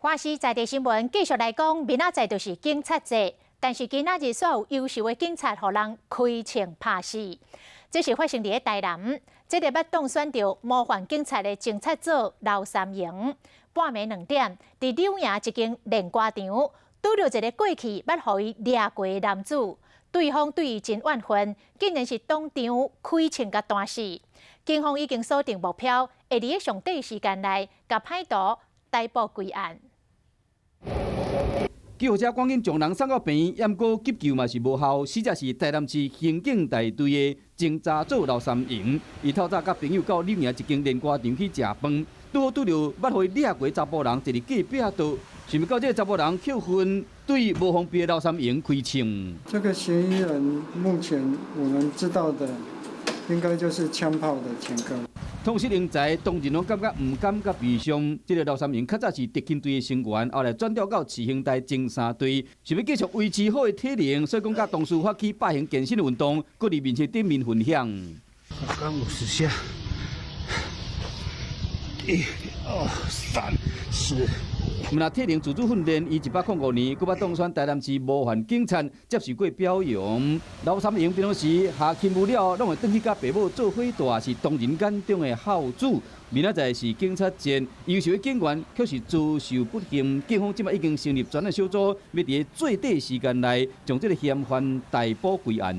華視在地新聞繼續來講，明仔載就是警察節，但是今仔日煞有優秀的警察予人開槍拍死。這是發生佇咧台南，這个捌當選著模範警察的偵察組劉三榮，半暝2點，佇柳營一間煉瓜場，拄著一个過去捌予伊掠過的男子，對方對伊真怨恨，竟然是當場開槍共彈死。警方已經鎖定目標，會佇咧上短時間內共歹徒逮捕歸案。救護車趕緊將人送到病院，毋過急救嘛是無效。死者是台南市刑警大隊的偵查組劉三榮。伊透早佮朋友到柳營一間煉瓜場去食飯，拄好拄著捌予伊掠過查埔人坐佇隔壁桌，想袂到這个查埔人扣分對無防備的劉三榮開槍。這個嫌疑人目前我們知道的，應該就是槍炮的前科。痛失英才，當人攏感覺毋甘佮悲傷。這个劉三榮較早是特勤隊的成員，後來轉調到市刑大偵三隊，想欲繼續維持好的體能，所以講佮同事發起百行健身的運動，閣佇面冊頂面分享。剛50下，一、二、三、四。毋但體能自主訓練，伊105年，閣捌當選台南市模範警察，接受過表揚。劉三榮平常時下勤務了，攏會轉去佮爸母做伙蹛，是當人眼中的孝子。明仔載是警察節，優秀的警員卻是遭受不幸。警方這擺已經成立專案小組，欲佇最短時間內將這个嫌犯逮捕歸案。